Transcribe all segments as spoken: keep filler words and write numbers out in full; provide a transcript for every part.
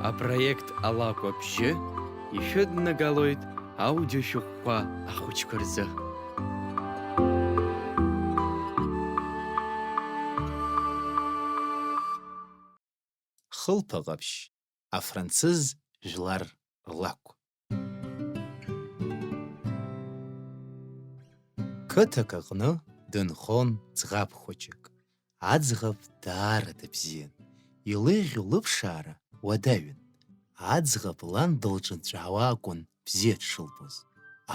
Апроект Алакә абжьы ишәыднагалоит аудиошәҟәқәа ахәыҷқәа рзы. Хылԥа Ҟаԥшь, афранцыз жәлар рлакә. Қыҭак аҟны дынхон ӡӷаб хәыҷык. Аӡӷаб даара дыбзиан. Илеиӷьу лыԥшаара уадаҩын. Аӡӷаб лан дылҿынҵәаауа акәын бзиа дшылбоз.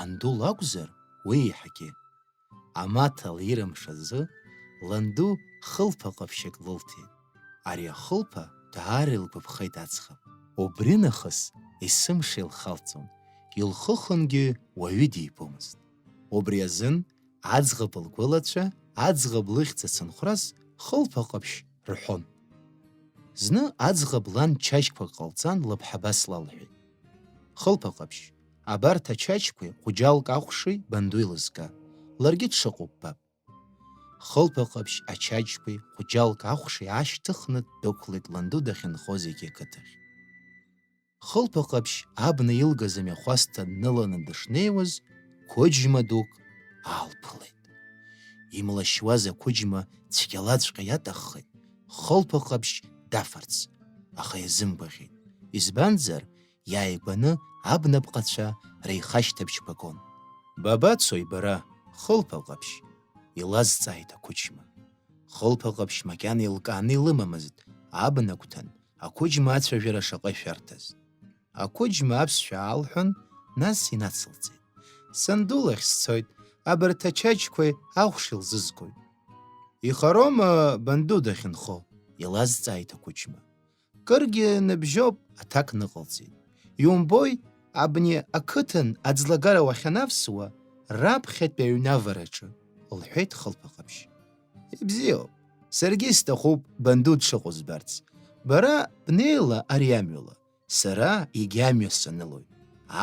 Анду лакәзар, уи еиҳагьы. Амаҭ лирымш азы ланду хылԥа ҟаԥшьык лылҭеит. Ари ахылԥа даара илгәаԥхеит аӡӷаб. Убри нахыс есымша илхалҵон, илхыхынгьы уаҩы дибомызт. Убри азын аӡӷаб лгәылацәа аӡӷаб лыхьӡ ацынхәрас хылԥа ҟаԥшь рҳәон. Зны аӡӷаб лан чачқәак ҟалҵан, лыԥҳа абас лалҳәеит: "Хылԥа ҟаԥшь, абарҭ ачачқәеи ҟәџьалк ахәшеи банду илызга, ларгьы дшыҟоу ббап." Хылԥа ҟаԥшь ачачқәеи ҟәџьалк ахәшеи аашьҭыхны ддәықәлеит ланду дахьынхоз егьи ақыҭахь. Хылԥа ҟаԥшь абна илгаз амҩахәасҭа дныланы дышнеиуаз, қәыџьма дук аалԥылеит. Имлашьуаз ақәыџьма цәгьалаҵәҟьа иаҭаххеит хылԥа ҟаԥшь дафарц, аха иазымгәаӷьит, избанзар, иааигәаны абнапҟацәа реихашьҭыбжьқәа гон. "Бабацои бара, хылԥа ҟаԥшь?" илазҵааит ақәыџьма. Хылԥа ҟаԥшь макьана илкааны илымамызт, абнагәҭан ақәыџьма ацәажәара шаҟа ишәарҭаз. Ақәыџьма аԥсшәа аалҳәан, нас инацылҵеит: "Санду лахь сцоит, абарҭ ачачқәеи ахәшеи лзызгоит." "Ихароума банду дахьынхо?" илазҵааит ақәыџьма. "Кыргьы ныбжьоуп," аҭак ныҟалҵеит. "Иумбои, абни ақыҭан аӡлагара уахьанавсуа, раԥхьатәи аҩны авараҿы," лҳәеит хылԥа ҟаԥшь. "Ибзиоуп, саргьы исҭахуп банду дшыҟоу збарц. Бара бнеила ари амҩала, сара егьи амҩа санылоит.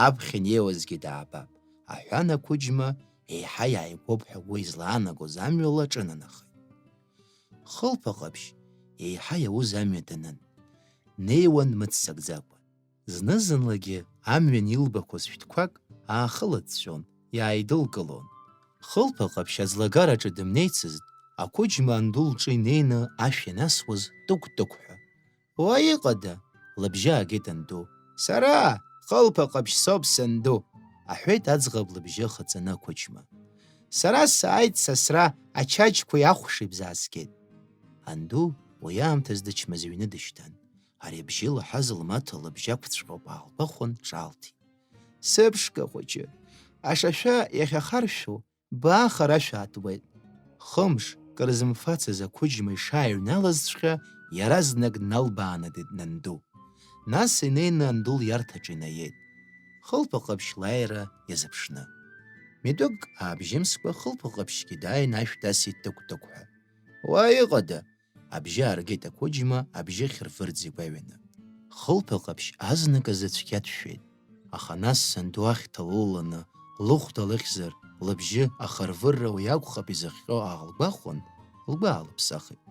Аԥхьа инеиуазгьы даабап," аҳәан, ақәыџьма еиҳа иааигәоуп ҳәа уи излаанагоз амҩала аҿынанахеит. Хылԥа ҟаԥшь еиҳа иауз амҩа данын. Днеиуан дмыццакӡакәа. Зны-зынлагьы амҩан илбақәоз шәҭқәак аахылыҵәҵәон, иааидылкылон. Хылԥа ҟаԥшь аӡлагараҿы дымнеицызт, ақәыџьма анду лҿы инеины ашә ианасуаз тыгә-тыгәҳәа. "Уа иҟада?" лыбжьы аагеит анду. "Сара, хылԥа ҟаԥшь соуп санду," аҳәеит аӡӷаб лыбжьы ахаҵаны ақәыџьма. "Сара сааит сасра, ачачқәеи ахәшеи бзаазгеит." Анду уи аамҭаз дычмазаҩны дышьҭан. Ари абжьы лаҳаз лмаҭа лыбжьы ақәҵәҟьоуп аалгәахәын, ҿаалҭит: "Сыԥшқа хәыҷы, ашашәа иахьахаршәу баахара шәаатуеит." Хымш кырзымфацыз ақәыџьма ишааҩналазҵәҟьа, иаразнак дналбаанадеит нанду. Нас инеины анду лиарҭаҿы инаиеит, хылԥа ҟаԥшь лааира иазыԥшны. Митәык аабжьымскәа хылԥа ҟаԥшьгьы дааины ашә дасит тыгә-тыгәҳәа. "Уа иҟада?" Абжьы ааргеит ақәыџьма абжьы хьырвырӡ игәаҩаны. Хылԥа ҟаԥшь азныказы цәгьа дшәеит. Аха нас санду ахьҭа лылаланы лыхәда лыхьзар, лыбжьы ахырвырра уи акәхап изыхҟьо аалгәахәын, лгәы аалыԥсахит.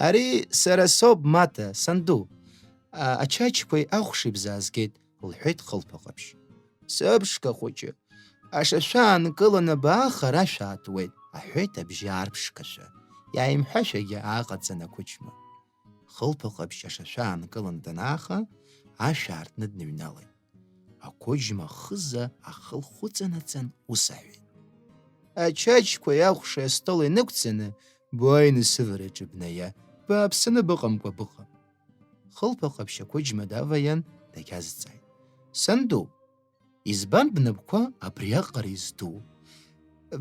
"Ари сара соуп, Маҭа, санду. А-, ачачқәеи ахәшеи бзаазгеит," лҳәеит хылԥа ҟаԥшь. "Сыԥшқа хәыҷы, ашашәа аанкыланы бааха, ара шәаатуеит," аҳәеит абжьы аарԥшқашәа, иааимҳәашәагьы ааҟаҵан ақәыџьма. Хылԥа ҟаԥшь ашашәа аанкыланы данааха, ашә аартны дныҩналеит. Ақәыџьма ахыза ахы лхәыҵанаҵан, ус аҳәеит: "Ачачқәеи ахәшеи астол инықәҵаны, бааины сывараҿы бнаиа, бааԥсаны быҟамкәа быҟам." Хылԥа ҟаԥшь ақәыџьма даваиан, дагьазҵааит: "Санду, избан бнапқәа абриаҟара издуу?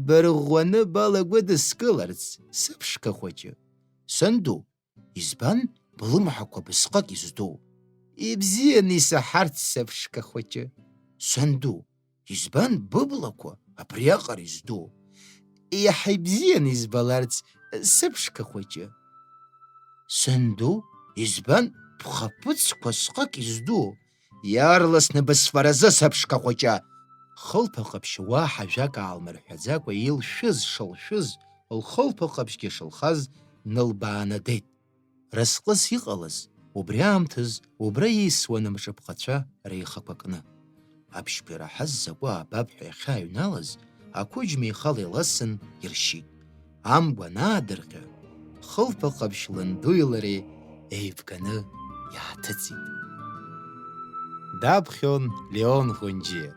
Бырӷәӷәаны балагәыдыскыларц, сыԥшқа хәыҷы." "Санду, избан былымҳақәа бысҟак издуу?" "Ибзианы исаҳарц, сыԥшқа хәыҷы." "Санду, избан быблақәа абриаҟара издуу?" "Иаҳа ибзианы избаларц, сыԥшқа хәыҷы." "Санду, избан бхаԥыцқәа сҟак издуу?" "Иаарласны бысфаразы, сыԥшқа хәыҷы!" Хылԥа ҟаԥшь уаҳа ажәак аалмырҳәаӡакәа илшәыз шылшәыз, лхылԥа ҟаԥшьгьы шылхаз днылбаанадеит. Разҟыс иҟалаз Убри аамҭаз убра ииасуан амҿаԥҟацәа реихақәа кны. Абжьқәа ираҳаз закәу аабап ҳәа иахьааҩналаз, ақәыџьма ихала иласын иршьит. Амгәа анаадырҟьа, хылԥа ҟаԥшь ландуи лареи еивганы иааҭыҵит. Даԥхьон Леон Ӷәынџьиа.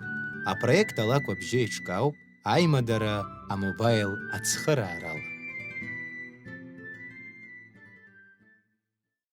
Апроект алакә абжьы еиҿкаауп аимадара амобаил ацхыраарала.